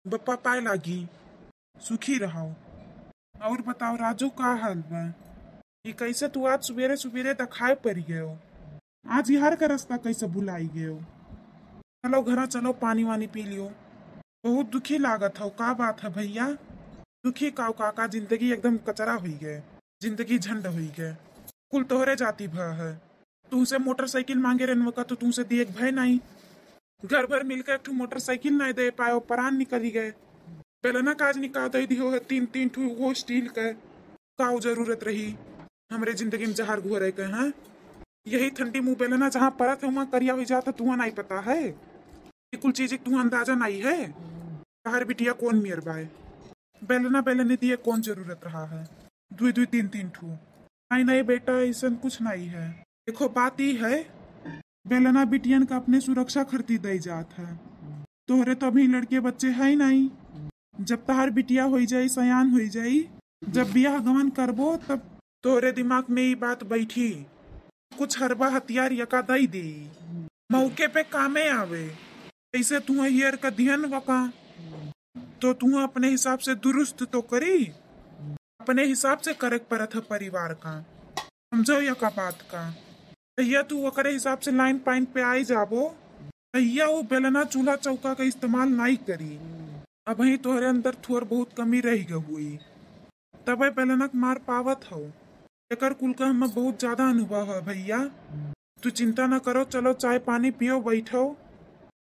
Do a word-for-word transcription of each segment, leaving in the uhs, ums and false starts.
बप्पा पाए लागी। सुखी रहो। और बताओ राजू, का हाल बा? ई कैसे तू आज सुबेरे सुबेरे दिखाए पड़ गयो? आज ई हर का रास्ता कैसे भुलाई गयो? चलो घरा चलो, पानी वानी पी लियो। बहुत दुखी लागत हो, का बात है भैया? दुखी काऊ काका, जिंदगी एकदम कचरा हुई गए, जिंदगी झंड हुई गए। कुल तोहरे जाति भा है। तुमसे मोटरसाइकिल मांगे रहन का तो तुमसे दिए के भय नहीं। घर भर मिलकर एक ठो मोटरसाइकिल नहीं दे पायो, परान निकली गए। बेलना काज निकाल दे दियो है तीन तीन ठो वो स्टील के, काऊ जरूरत रही हमरे जिंदगी में जहर घोरे के, हैं? यही ठंडी मुंह बेलना जहाँ परत है वहाँ करिया हुई जात है, तुहा नहीं पता है? ये कुल चीज तुहा अंदाजा नहीं है। तहार बिटिया कौन मियर बाय? बेलना बेलने दिए कौन जरूरत रहा है दुई दुई तीन तीन ठो? नहीं नहीं बेटा, ऐसन कुछ नहीं है। देखो बात ई है, बेलना बिटियन का अपने सुरक्षा खरती दई जात है। तोहरे तो अभी लड़के बच्चे है नहीं, जब तहार बिटिया होई जाई, सयान होई जाई, जब बियाह गमन करबो तब तोहरे दिमाग में ई बात बैठी, कुछ हरबा हथियार यका दई दी, मौके पे कामे आवे। ऐसे तू हियर का ध्यान वका तो तू अपने हिसाब से दुरुस्त तो करी, अपने हिसाब से करे के परत है परिवार का, समझो यका बात का। भैया तू ओकरे हिसाब से लाइन पाइन पे आई जाबो, भैया वो बेलना चूल्हा चौका का इस्तेमाल नहीं करी। अब ही तोहरे अंदर थोड़ बहुत कमी रह गई हुई, तबे बेलना के मार पावत हो। एकर कुल का हमें बहुत ज्यादा अनुभव है भैया। तू चिंता ना करो, चलो चाय पानी पियो, बैठो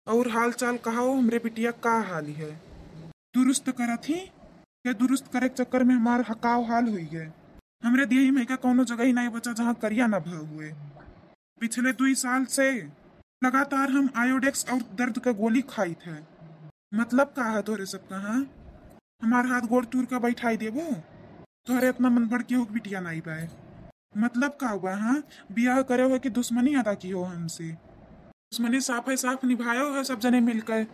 और हाल चाल कहो, हमरे बिटिया का हाल है? दुरुस्त करत ही, के दुरुस्त करे के चक्कर में हमार हकाव हाल हुई गए। हमरे देही में का कौनो जगह ही नहीं बचा जहाँ करिया ना भा हुए। पिछले दुई साल से लगातार हम आयोडेक्स और दर्द का गोली खाइत है। मतलब का है तोहरे सब का, हाँ? हमार हाथ गोड़ तूर का बैठाई देबो? तोहरे इतना मन बढ़ के हो बिटिया नाई बाय। मतलब का हुआ, हाँ? बियाह करे हो कि दुश्मनी अदा की हो हमसे? दुश्मनी साफ है, साफ निभायो है सब जने मिलकर।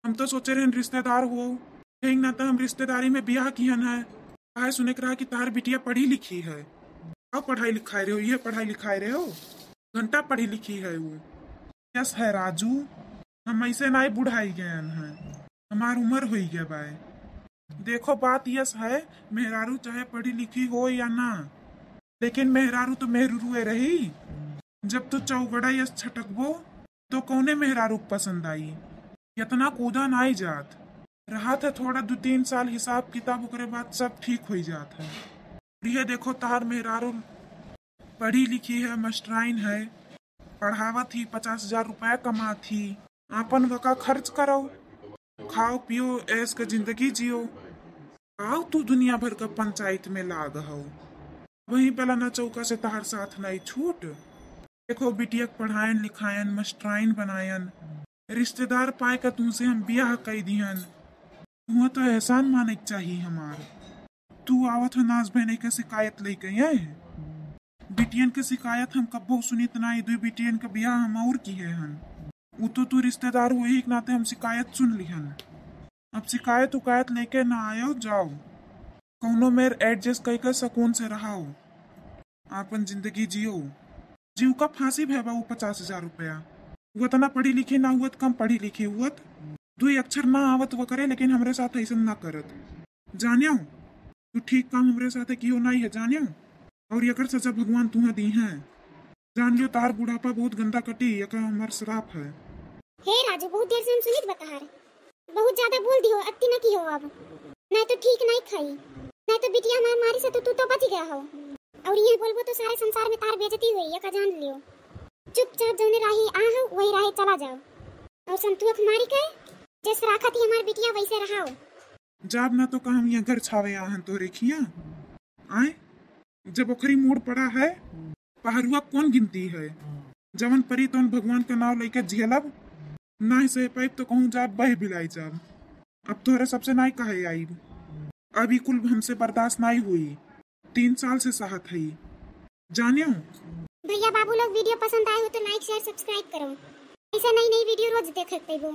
हम तो सोचे रहन रिश्तेदार हो, ठीक ना तो हम रिश्तेदारी में बियाह किहन है। काहे सुने के रहा कि तार बिटिया पढ़ी लिखी है। का पढ़ाई लिखाई रहे हो? ये पढ़ाई लिखाई रहे हो? घंटा पढ़ी लिखी है वो। यस है राजू, हम ऐसे नाई बुढ़ाई गयन हैं, हमार उम्र होई गए बाय। देखो बात यस है, मेहरारू चाहे पढ़ी लिखी हो या ना, लेकिन मेहरारू तो मेहरुरुए रही। जब तू चौगड़ा यस छटकबो तो कौने मेहरारू के पसंद आई? इतना कूदा नाई जात। रहा था थोड़ा दो तीन साल हिसाब किताब, ओकरे बाद सब ठीक होई जात है। और ये देखो तार मेहरारू पढ़ी लिखी है, मास्टराइन है, पढ़ावत ही, पचास हजार रुपया कमात ही, आपन वका खर्च करो, खाओ पियो, ऐश के जिंदगी जियो। आओ तू दुनिया भर का पंचायत में लाग हो, वहीं बेलना चौका से तहार साथ नहीं छूट। देखो बिटिया के पढ़ायन लिखायन, मास्टराइन बनायन, रिश्तेदार पाए का तुमसे हम बियाह कई दिहन। तुहा तो एहसान माने के चाही हमार। तू आवत हो नाज बहने के शिकायत लेके आए है। बिटियन के शिकायत हम कब्बो सुनित ना, ई दुई बिटियन के बियाह हम और किहे हन। उ तो तू रिश्तेदार होए के नाते हम शिकायत सुन लिहन। अब शिकायत उकायत लेके ना आयो, जाओ कौनो मेर एडजस्ट कई के सुकून से रहो, आपन जिंदगी जियो। जीव का फांसी भय बा उ पचास हजार रुपया। वो इतना पढ़ी लिखी ना हुअत, कम पढ़ी लिखी हुअत, दुई अक्षर ना आवत वो करे, लेकिन हमरे साथ ऐसन ना करत। जान्यो, तू ठीक काम हमरे साथे किहो नाई है, जान्यो? और एकर सजा भगवान तुहा दी है। जान लियो, तार बुढ़ापा बहुत गंदा कटी, एकर हमार श्राप है। हे राजू, बहुत देर से हम सुनित बा तहार। बहुत ज्यादा बोल दियो, अति न किहो अब। नहीं तो ठीक नहीं खाई, नहीं तो बिटिया हमार मारी से तो तू तो बच गया हो। और ये बोलबो तो सारे संसार में तार बेइज्जती हुई, एका जान लियो। चुपचाप जौने राही आ हो, वही राहे चला जाओ। और संतुआ के मारी के, जैसे राखत ही हमार बिटिया वैसे रहाओ। जाब ना तो का हम यहाँ घर छावे आहन तोहरे खिया? आए, जब ओखरी मूड़ पड़ा है, पहरुआ कौन गिनती है? जवन परी तौन भगवान का नाव लेके झेलब, ना ही सह पाइब तो कहूँ जाब बह बिलाई जाब। अब तोहरे सबसे नाई कहे आइब। अब ई कुल हमसे बर्दाश्त नाई हुई। तीन साल से सहत हई। जान्यो? भैया बाबू लोग वीडियो पसंद आए हो तो लाइक शेयर सब्सक्राइब करो, ऐसे नई नई वीडियो रोज देखे के पइबो।